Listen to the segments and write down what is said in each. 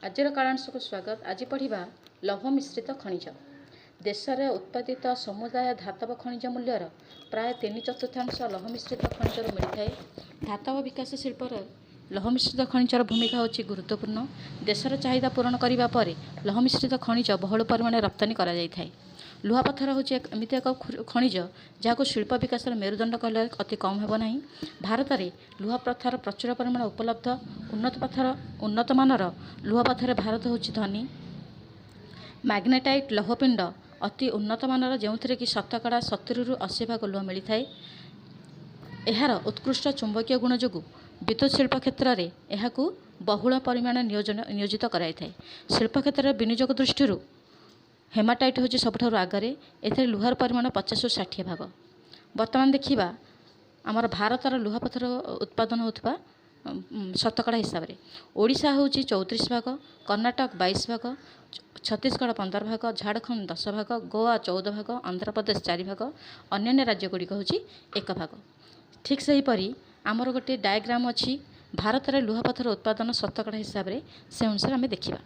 ଆଜିର କାଳାଂଶକୁ ସ୍ୱାଗତ। ଆଜି ପଢ଼ିବା ଲୌହ ମିଶ୍ରିତ ଖଣିଜ। ଦେଶରେ ଉତ୍ପାଦିତ ସମୁଦାୟ ଧାତବ ଖଣିଜ ମୂଲ୍ୟର ପ୍ରାୟ 3/4 ଲୌହ ମିଶ୍ରିତ ଖଣିଜରୁ ମିଳିଥାଏ। ଧାତବ ବିକାଶ ଶିଳ୍ପରେ ଲୌହ ମିଶ୍ରିତ ଖଣିଜର ଭୂମିକା ହେଉଛି ଗୁରୁତ୍ୱପୂର୍ଣ୍ଣ। ଦେଶର ଚାହିଦା ପୂରଣ କରିବା ପରେ ଲୌହ ମିଶ୍ରିତ ଖଣିଜ ବହୁଳ ପରିମାଣରେ ରପ୍ତାନୀ କରାଯାଇଥାଏ। ଲୁହାପଥର ହେଉଛି ଏମିତି ଏକ ଖଣିଜ, ଯାହାକୁ ଶିଳ୍ପ ବିକାଶର ମେରୁଦଣ୍ଡ କହିଲେ ଅତି କମ୍ ହେବ ନାହିଁ। ଭାରତରେ ଲୁହାପଥର ପ୍ରଚୁର ପରିମାଣ ଉପଲବ୍ଧ। ଉନ୍ନତମାନର ଲୁହାପଥରରେ ଭାରତ ହେଉଛି ଧନୀ। ମ୍ୟାଗ୍ନେଟାଇଟ୍ ଲୌହପିଣ୍ଡ ଅତି ଉନ୍ନତମାନର, ଯେଉଁଥିରେ କି ଶତକଡ଼ା 70ରୁ 80 ଭାଗ ଲୁହା ମିଳିଥାଏ। ଏହାର ଉତ୍କୃଷ୍ଟ ଚୁମ୍ବକୀୟ ଗୁଣ ଯୋଗୁଁ ବିଦ୍ୟୁତ ଶିଳ୍ପ କ୍ଷେତ୍ରରେ ଏହାକୁ ବହୁଳ ପରିମାଣ ନିୟୋଜିତ କରାଯାଇଥାଏ। ଶିଳ୍ପ କ୍ଷେତ୍ରରେ ବିନିଯୋଗ ଦୃଷ୍ଟିରୁ ହେମାଟାଇଟ୍ ହେଉଛି ସବୁଠାରୁ ଆଗରେ। ଏଥିରେ ଲୁହାର ପରିମାଣ 50ରୁ 60 ଭାଗ। ବର୍ତ୍ତମାନ ଦେଖିବା ଆମର ଭାରତର ଲୁହାପଥର ଉତ୍ପାଦନ ହେଉଥିବା ଶତକଡ଼ା ହିସାବରେ। ଓଡ଼ିଶା ହେଉଛି 34 ଭାଗ, କର୍ଣ୍ଣାଟକ 22 ଭାଗ, ଛତିଶଗଡ଼ 15 ଭାଗ, ଝାଡ଼ଖଣ୍ଡ 10 ଭାଗ, ଗୋଆ 14 ଭାଗ, ଆନ୍ଧ୍ରପ୍ରଦେଶ 4 ଭାଗ, ଅନ୍ୟାନ୍ୟ ରାଜ୍ୟ ଗୁଡ଼ିକ ହେଉଛି 1 ଭାଗ। ଠିକ୍ ସେହିପରି ଆମର ଗୋଟିଏ ଡାଇଗ୍ରାମ୍ ଅଛି, ଭାରତରେ ଲୁହାପଥର ଉତ୍ପାଦନ ଶତକଡ଼ା ହିସାବରେ। ସେ ଅନୁସାରେ ଆମେ ଦେଖିବା,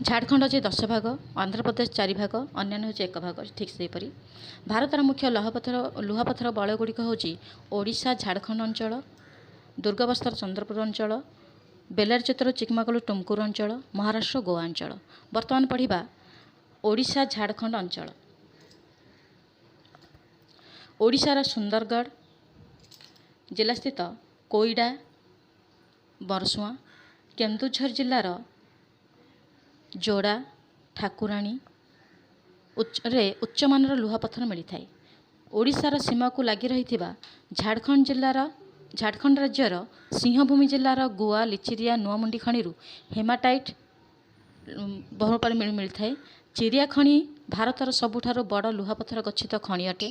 ଝାଡ଼ଖଣ୍ଡ ଅଛି 10 ଭାଗ, ଆନ୍ଧ୍ରପ୍ରଦେଶ 4 ଭାଗ, ଅନ୍ୟାନ୍ୟ ହେଉଛି 1 ଭାଗ। ଠିକ୍ ସେହିପରି ଭାରତର ମୁଖ୍ୟ ଲୁହାପଥର ବଳୟ ଗୁଡ଼ିକ ହେଉଛି ଓଡ଼ିଶା ଝାଡ଼ଖଣ୍ଡ ଅଞ୍ଚଳ, ଦୁର୍ଗବସ୍ତର ଚନ୍ଦ୍ରପୁର ଅଞ୍ଚଳ, ବେଲାରୀ ଚିତ୍ର ଚିକମାଗଲୁର ଟୁମକୁର ଅଞ୍ଚଳ, ମହାରାଷ୍ଟ୍ର ଗୋଆ ଅଞ୍ଚଳ। ବର୍ତ୍ତମାନ ପଢ଼ିବା ଓଡ଼ିଶା ଝାଡ଼ଖଣ୍ଡ ଅଞ୍ଚଳ। ଓଡ଼ିଶାର ସୁନ୍ଦରଗଡ଼ ଜିଲ୍ଲାସ୍ଥିତ କୋଇଡ଼ା, ବରସୁଆଁ, କେନ୍ଦୁଝର ଜିଲ୍ଲାର ଯୋଡ଼ା, ଠାକୁରାଣୀ ରେ ଉଚ୍ଚମାନର ଲୁହାପଥର ମିଳିଥାଏ। ଓଡ଼ିଶାର ସୀମାକୁ ଲାଗି ରହିଥିବା ଝାଡ଼ଖଣ୍ଡ ରାଜ୍ୟର ସିଂହଭୂମି ଜିଲ୍ଲାର ଗୁଆ, ଲିଚିରିଆ, ନୂଆମୁଣ୍ଡି ଖଣିରୁ ହେମାଟାଇଟ୍ ବହୁ ପରିମାଣରେ ମିଳିଥାଏ। ଚିରିଆ ଖଣି ଭାରତର ସବୁଠାରୁ ବଡ଼ ଲୁହାପଥର ଗଚ୍ଛିତ ଖଣି ଅଟେ।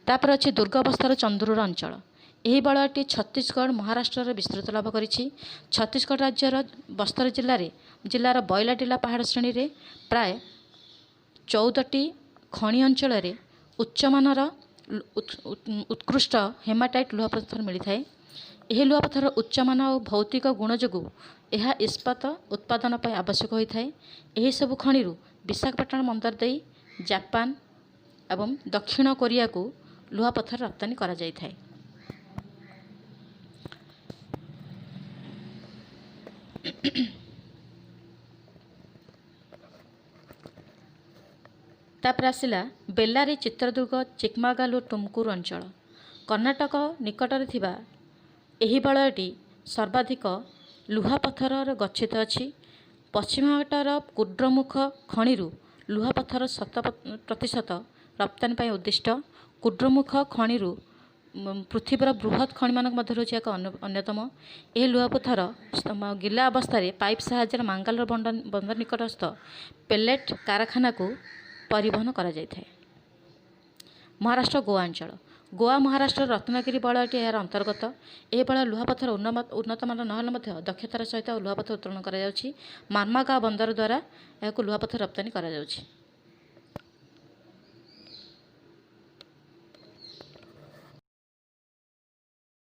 ତାପରେ ଅଛି ଦୁର୍ଗବସ୍ତର ଚନ୍ଦ୍ରୁର ଅଞ୍ଚଳ। ଏହି ବଳୟଟି ଛତିଶଗଡ଼, ମହାରାଷ୍ଟ୍ରରେ ବିସ୍ତୃତ ଲାଭ କରିଛି। ଛତିଶଗଡ଼ ରାଜ୍ୟର ବସ୍ତର ଜିଲ୍ଲାର ବୈଲାଡିଲା ପାହାଡ଼ ଶ୍ରେଣୀରେ ପ୍ରାୟ 14ଟି ଖଣି ଅଞ୍ଚଳରେ ଉଚ୍ଚମାନର ଉତ୍କୃଷ୍ଟ ହେମାଟାଇଟ୍ ଲୁହାପଥର ମିଳିଥାଏ। ଏହି ଲୁହାପଥର ଉଚ୍ଚମାନ ଓ ଭୌତିକ ଗୁଣ ଯୋଗୁଁ ଏହା ଇସ୍ପାତ ଉତ୍ପାଦନ ପାଇଁ ଆବଶ୍ୟକ ହୋଇଥାଏ। ଏହିସବୁ ଖଣିରୁ ବିଶାଖାପଟଣା ବନ୍ଦର ଦେଇ ଜାପାନ ଏବଂ ଦକ୍ଷିଣ କୋରିଆକୁ ଲୁହାପଥର ରପ୍ତାନୀ କରାଯାଇଥାଏ। ତାପରେ ଆସିଲା ବେଲାରୀ, ଚିତ୍ରଦୁର୍ଗ, ଚିକମାଗାଲୁର, ଟୁମକୁର ଅଞ୍ଚଳ। କର୍ଣ୍ଣାଟକ ନିକଟରେ ଥିବା ଏହି ବଳୟଟି ସର୍ବାଧିକ ଲୁହାପଥରରେ ଗଚ୍ଛିତ ଅଛି। ପଶ୍ଚିମଘାଟର କୁଡ୍ରମୁଖ ଖଣିରୁ ଲୁହାପଥର 100% ରପ୍ତାନୀ ପାଇଁ ଉଦ୍ଦିଷ୍ଟ। କୁଡ୍ରମୁଖ ଖଣିରୁ ପୃଥିବୀର ବୃହତ୍ ଖଣିମାନଙ୍କ ମଧ୍ୟରୁ ହେଉଛି ଏକ ଅନ୍ୟତମ। ଏହି ଲୁହାପଥର ଗିଲା ଅବସ୍ଥାରେ ପାଇପ୍ ସାହାଯ୍ୟରେ ମାଙ୍ଗାଲୋର ବନ୍ଦର ନିକଟସ୍ଥ ପେଲେଟ୍ କାରଖାନାକୁ ପରିବହନ କରାଯାଇଥାଏ। ମହାରାଷ୍ଟ୍ର ଗୋଆ ଅଞ୍ଚଳ। ଗୋଆ, ମହାରାଷ୍ଟ୍ରର ରତ୍ନଗିରି ବଳୟଟି ଏହାର ଅନ୍ତର୍ଗତ। ଏହି ବଳୟ ଲୁହାପଥର ଉନ୍ନତମାନର ନହେଲେ ମଧ୍ୟ ଦକ୍ଷତାର ସହିତ ଲୁହାପଥର ଉତ୍ତୋଳନ କରାଯାଉଛି। ମାର୍ମାଗାଓ ବନ୍ଦର ଦ୍ୱାରା ଏହାକୁ ଲୁହାପଥର ରପ୍ତାନୀ କରାଯାଉଛି।